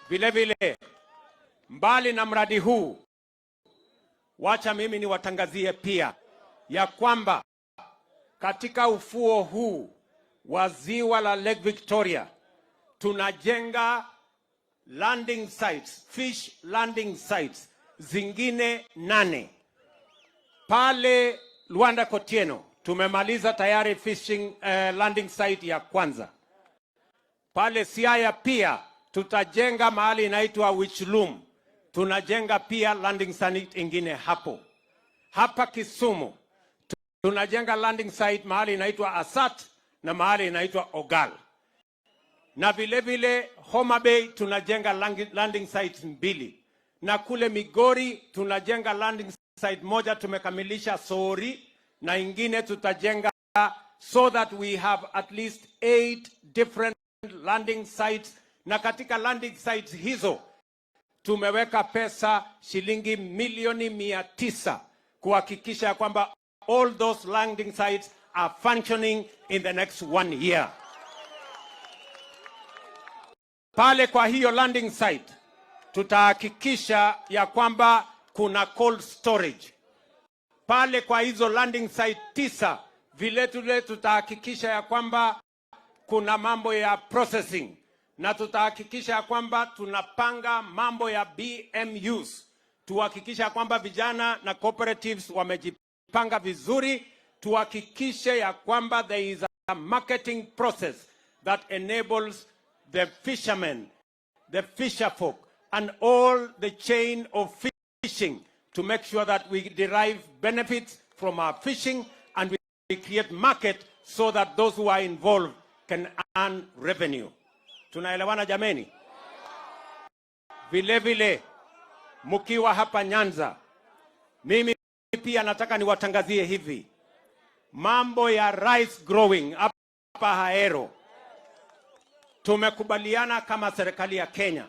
Vile vile, mbali na mradi huu, wacha mimi niwatangazie pia ya kwamba katika ufuo huu wa ziwa la Lake Victoria tunajenga landing sites, fish landing sites zingine nane pale Luanda Kotieno. Tumemaliza tayari fishing landing site ya kwanza. Pale Siaya pia tutajenga mahali inaitwa Wichlum, tunajenga pia landing site ingine hapo. Hapa Kisumu tunajenga landing site mahali inaitwa Asat na mahali inaitwa Ogal, na vile vile Homa Bay tunajenga landing sites mbili, na kule Migori tunajenga landing site moja tumekamilisha Sori, na ingine tutajenga so that we have at least eight different landing sites, na katika landing sites hizo tumeweka pesa shilingi milioni 900 kuhakikisha kwamba all those landing sites are functioning in the next one year. Pale kwa hiyo landing site tutahakikisha ya kwamba kuna cold storage pale kwa hizo landing site tisa. Vile vile tutahakikisha ya kwamba kuna mambo ya processing na tutahakikisha ya kwamba tunapanga mambo ya BMUs, tuhakikisha kwamba vijana na cooperatives wamejipanga vizuri, tuhakikishe ya kwamba there is a marketing process that enables the fishermen, the fisherfolk and all the chain of fishing to make sure that we derive benefits from our fishing and we create market so that those who are involved can earn revenue. Tunaelewana, jameni? Vile vile, mkiwa hapa Nyanza, mimi pia nataka niwatangazie hivi mambo ya rice growing hapa Ahero. Tumekubaliana kama serikali ya Kenya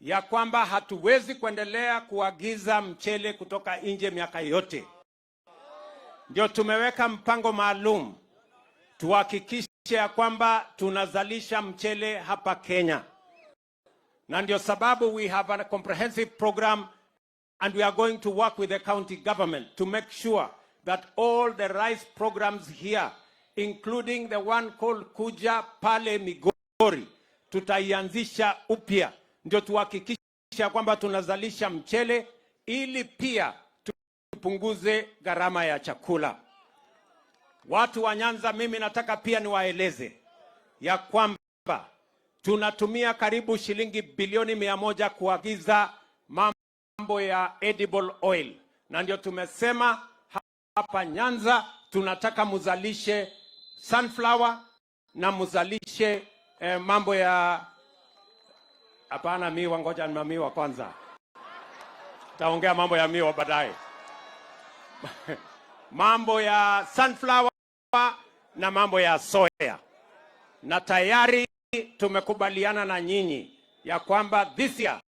ya kwamba hatuwezi kuendelea kuagiza mchele kutoka nje miaka yote. Ndio tumeweka mpango maalum tuhakikishe ya kwamba tunazalisha mchele hapa Kenya, na ndio sababu we have a comprehensive program and we are going to work with the county government to make sure that all the rice programs here, including the one called Kuja pale Migori, tutaianzisha upya, ndio tuhakikisha kwamba tunazalisha mchele ili pia tupunguze gharama ya chakula. Watu wa Nyanza, mimi nataka pia niwaeleze ya kwamba tunatumia karibu shilingi bilioni 100 kuagiza mambo ya edible oil, na ndio tumesema hapa Nyanza tunataka muzalishe sunflower na muzalishe mambo ya, hapana, miwa, ngoja na miwa kwanza, taongea mambo ya miwa baadaye. Mambo ya sunflower na mambo ya soya, na tayari tumekubaliana na nyinyi ya kwamba this year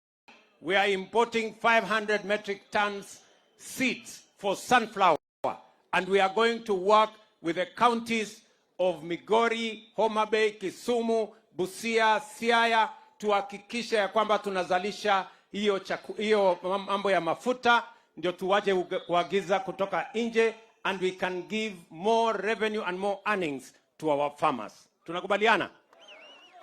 we are importing 500 metric tons seeds for sunflower and we are going to work with the counties of Migori, Homa Bay, Kisumu, Busia, Siaya tuhakikishe ya kwamba tunazalisha hiyo mambo ya mafuta ndio tuwache kuagiza kutoka nje and we can give more revenue and more earnings to our farmers. Tunakubaliana?